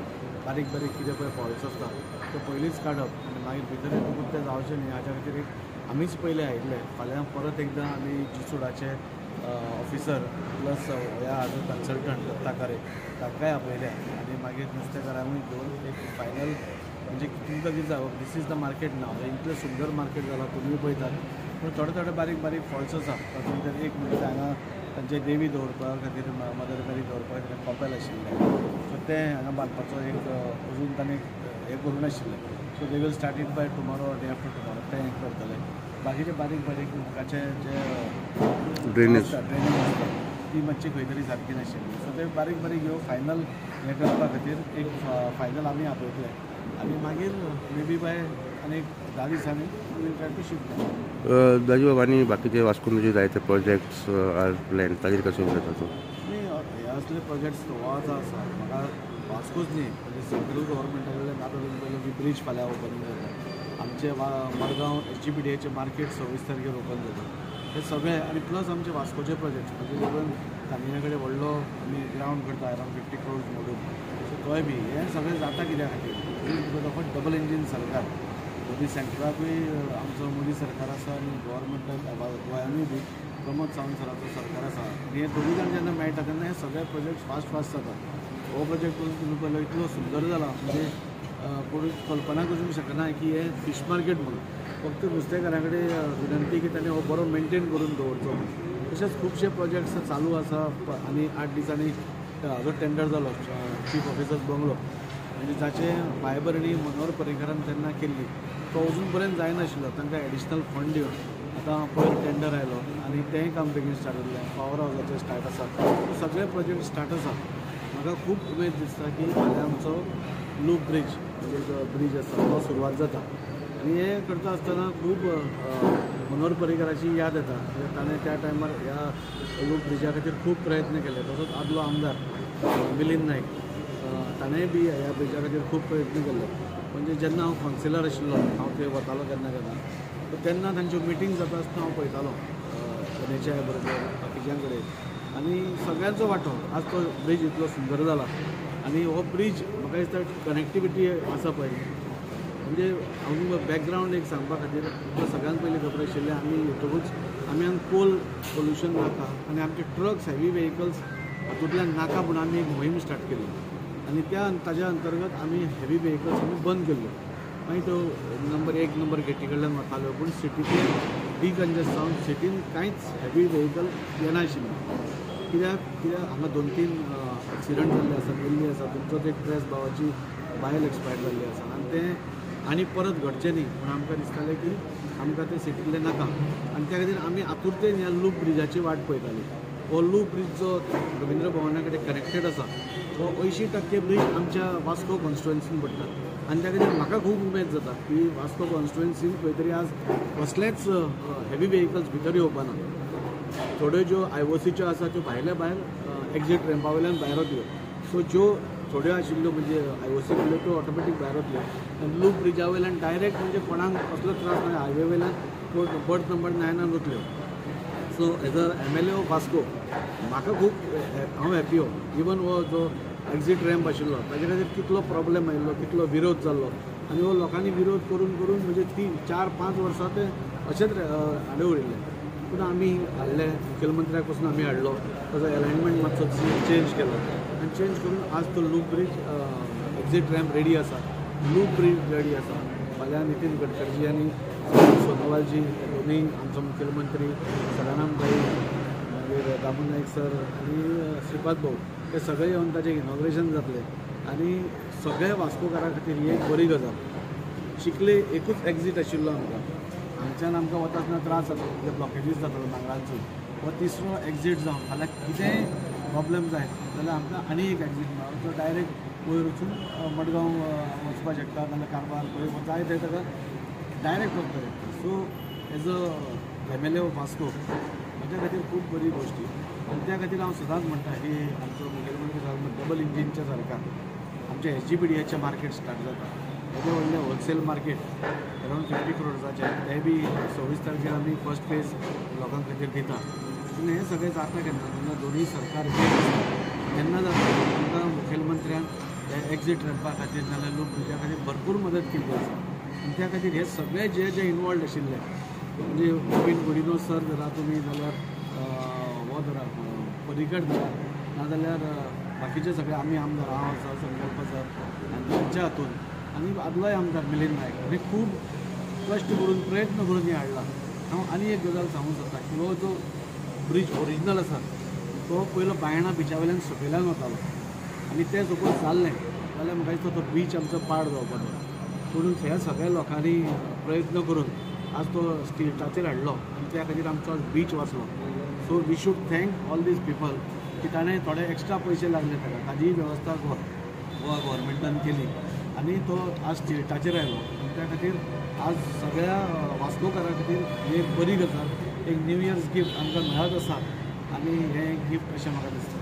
भितर बारीक बारीक कितें पळय फॉल्ट्स आसता ते पयलींच काडप आनी मागीर भितर येतकूच तें जावचें न्ही हाच्या खातीर एक आमीच पयलीं आयिल्ले. फाल्यां परत एकदां आमी जीसुडाचे ऑफिसर प्लस ह्या हाजो कन्सल्टंट दत्ता कारे तांकांय आपयल्या आनी मागीर नुस्तेकारांकूय घेवन एक फायनल म्हणजे तुमकां कितें जावं this is the market नाव. इतलें सुंदर मार्केट जालां तुमी पळयतात, पूण थोडे थोडे बारीक बारीक फॉल्ट्स आसा. तातूंत भितर एक म्हणजे हांगा तांचे देवी दवरपा खातीर मदर मेरी दवरपा खातीर कपेल आशिल्लें, सो तें हांगा बांदपाचो एक अजून ताणें हें करूं नाशिल्लें. So they will start it by tomorrow day after tomorrow तें करतले. बाकीचे बारीक बारीक उदकाचे जे ड्रेनेज आसता ती मातशी खंय तरी सारकी नाशिल्ली. सो ते बारीक बारीक ह्यो फायनल हें करपा खातीर एक फायनल आमी आपयतले आनी मागीर मे बी बाय आनी एक 10 दिसांनी वील ट्राय टू शिफ्ट. दाजी बाबा, आनी बाकीचे वास्कोन जे जायते प्रोजेक्ट्स are plan ताजेर कशें उलयता तूं? न्ही, हे असले प्रोजेक्ट्स गोवाचो आसा. म्हाका वास्कोच न्ही म्हणजे सेंट्रल गव्हर्मेंटा कडल्यान आतां तुमी पळयलें की ब्रीज फाल्यां ओपनींग जाता, आमचे मडगांव SGPDAचें मार्केट 26 तारखेर ओपन जाता. हे सगळे आनी प्लस आमचे वास्कोचे प्रोजेक्ट्स म्हणजे इवन कामिना कडेन व्हडलो आमी ग्रावंड करता अरावंड 50 crores मोडून, सो तोय बी हें सगळें जाता कित्या खातीर because of a double engine सरकार. मोदी सेंट्राकूय आमचो मोदी सरकार आसा आनी गव्हर्मेंटाक गोंयांतूय बी प्रमोद सावंत सराचो सरकार आसा. आनी हे दोगूय जाण जेन्ना मेळटा तेन्ना हे सगळे प्रोजेक्ट्स फास्ट फास्ट जाता. हो प्रोजेक्ट तुमी पळयलो इतलो सुंदर जाला म्हणजे कोणूच कल्पना करूंक शकना की हें फीश मार्केट म्हणून. फक्त नुस्तेकारां कडेन विनंती की ताणें हो बरो मेनटेन करून दवरचो. तशेंच खुबशे प्रोजेक्ट्स चालू आसा आनी 8 दिसांनी हाजो टेंडर जालो चीफ ऑफिसर्स बंगलो, म्हणजे जाचे पांयभरणी मनोहर पर्रीकारान तेन्ना केल्ली तो अजून पर्यंत जायनाशिल्लो. तांकां एडिशनल फंड दिवन आतां पयर टेंडर आयलो आनी तेंय काम बेगीन स्टार्ट जालें. पावर हावजाचें स्टार्ट आसा. सगळे प्रोजेक्ट स्टार्ट आसा. म्हाका खूब उमेद दिसता की फाल्यां आमचो लूप ब्रीज म्हणजे जो ब्रीज आसा तो सुरवात जाता. आनी हें करता आसतना खूब मनोहर पर्रीकाराची याद येता. ताणें त्या टायमार ह्या लूप ब्रिजा खातीर खूब प्रयत्न केले. तसोच आदलो आमदार मिलिंद नायक ताणेंय बी ह्या ब्रिजा खातीर खूब प्रयत्न केल्ले. म्हणजे जेन्ना हांव कावन्सिलर आशिल्लो हांव थंय वतालो केन्ना केन्ना, तेन्ना तांच्यो मिटींग जाता आसतना हांव पळयतालो NHI बरोबर बाकीच्यां कडेन आनी सगळ्यांचो वांटो. आज तो ब्रीज इतलो सुंदर जाला आनी हो ब्रीज म्हाका दिसता कनेक्टिविटी आसा पळय. म्हणजे हांव बॅकग्रावंड एक सांगपा खातीर तुमकां सगळ्यांत पयलीं खबर आशिल्लें आमी येतकूच आमी हांगा कोल पोल्युशन नाका आनी आमचे ट्रक्स हेवी व्हेकल्स हातूंतल्यान नाका म्हणून आमी एक मोहीम स्टार्ट केली आनी त्या ताज्या अंतर्गत आमी हेवी व्हेकल्स आमी बंद केल्यो. मागीर त्यो नंबर 1 नंबर गेटी कडल्यान वताल्यो, पूण सिटींतल्यान डिकंजस्ट जावन सिटीन कांयच हेवी व्हेकल येनाशिल्लें. कित्याक कित्याक हांगा 2-3 एक्सिडंट जाल्ले आसा, गेल्ली आसा. तुमचोच एक प्रेस भावाची बायल एक्सपायर जाल्ली आसा आनी तें आनी परत घडचें न्ही म्हूण आमकां दिसतालें की आमकां तें सिटींतलें नाका आनी त्या खातीर आमी आतुरतेन ह्या लूप ब्रिजाची वाट पळयताली. हो लूप ब्रीज जो रविंद्र भवना कडेन कनेक्टेड आसा तो 80% ब्रीज आमच्या वास्को कॉन्स्टिट्युएन्सीन पडटा आनी त्या खातीर म्हाका खूब उमेद जाता की वास्को कॉन्स्टिट्युएन्सीन खंय तरी आज कसलेच हेवी व्हेकल्स भितर येवपा ना. थोड्यो ज्यो IOCच्यो आसा त्यो भायल्या भायर एक्झीट रॅम्पा वयल्यान भायर वतल्यो. सो ज्यो थोड्यो आशिल्ल्यो म्हणजे IOC कडल्यो त्यो ऑटोमॅटीक भायर वतल्यो आनी लूप ब्रिजा वयल्यान डायरेक्ट म्हणजे कोणाक कसलो त्रास ना हायवे वयल्यान birth number 9 वतल्यो. So as a MLA of Vasco म्हाका खूब हांव हॅपी हो. इवन हो जो एक्झीट रॅम्प आशिल्लो ताजे खातीर कितलो प्रॉब्लेम आयिल्लो, कितलो विरोध जाल्लो आनी हो लोकांनी विरोध करून करून म्हणजे 3-4-5 वर्सां ते अशेंच हाडून उरिल्ले. पूण आमी हाडले मुखेलमंत्र्याक पसून आमी हाडलो, ताजो एलायनमेंट मातसो चेंज केलो आनी चेंज करून आज तो loop bridge exit ramp ready आसा, लूप ब्रीज रेडी आसा. फाल्यां नितीन गडकरीजी आनी सोनोवालजी दोनूय आमचो मुखेलमंत्री सदानंद भाई मागीर दामू नायक सर आनी श्रीपाद भाऊ हे सगळे येवन ताचें इनॉग्रेशन जातलें आनी सगळ्या वास्कोकारां खातीर ही एक बरी गजाल. चिखले एकूच एक्झीट आशिल्लो आमकां, हांगच्यान आमकां वता आसतना त्रास जाता, कितें ब्लॉकेजीस जातालो मांगरांचो. हो तिसरो एक्झीट जावन फाल्यां कितेंय प्रॉब्लेम जायत जाल्यार आमकां आनी एक एक्झीट मेळ्ळो तो डायरेक्ट वयर वचून मडगांव वचपाक शकता, नाल्यार कारवार खंय जाय थंय ताका डायरेक्ट वचपाक शकता. So as a MLA of Vasco म्हज्या खातीर खूब बरी गोश्टी आनी त्या खातीर हांव सदांच म्हणटा की आमचो मुखेलमंत्री साहेब डबल इंजिनचें सरकार, आमचें SGPDAचें मार्केट स्टार्ट जाता, येदें व्हडलें होलसेल मार्केट अरावंड 50 crores तें बी 26 तारखेर आमी फर्स्ट फेज लोकां खातीर दिता. पूण हें सगळें जाता केन्ना जेन्ना दोनूय सरकार एक आसता तेन्ना जाता. आमकां मुखेलमंत्र्यान एक्झीट रॅम्पा खातीर नाजाल्यार लूप ब्रिजा खातीर भरपूर मदत केल्ली आसा. आनी त्या खातीर हे सगळे जे जे इनवॉल्ड आशिल्ले म्हणजे रॉबीन गुडिनो सर धरा तुमी, जाल्यार हो धरा पर्रीकर धरा, नाजाल्यार बाकीचे सगळे आमी आमदार हांव आसा, संकल्प सर आनी तांच्या हातून आनी आदलोय आमदार मिलिंद नायक हांणी खूब कश्ट करून प्रयत्न करून हें हाडला. हांव आनी एक गजाल सांगूंक सोदता की हो जो ब्रीज ओरिजिनल आसा तो पयलो बायणा बिचा वयल्यान सकयल्यान वतालो आनी तें सपोज जाल्लें जाल्यार म्हाका दिसता तो बीच आमचो पाड जावपाचो. पूण ह्या सगळ्या लोकांनी प्रयत्न करून आज तो स्टिल्टाचेर हाडलो आनी त्या खातीर आमचो आज बीच वाचलो. So we should thank all these people की ताणें थोडे एक्स्ट्रा पयशे लागले ताका, ताजीय वेवस्था गोवा गव्हर्मेंटान केली आनी तो आज स्टिल्टाचेर आयलो. आनी त्या खातीर आज सगळ्या वास्कोकारां खातीर ही एक बरी गजाल, एक न्यू इयर्स गिफ्ट आमकां मेळत आसा आनी हें गिफ्ट अशें म्हाका दिसता.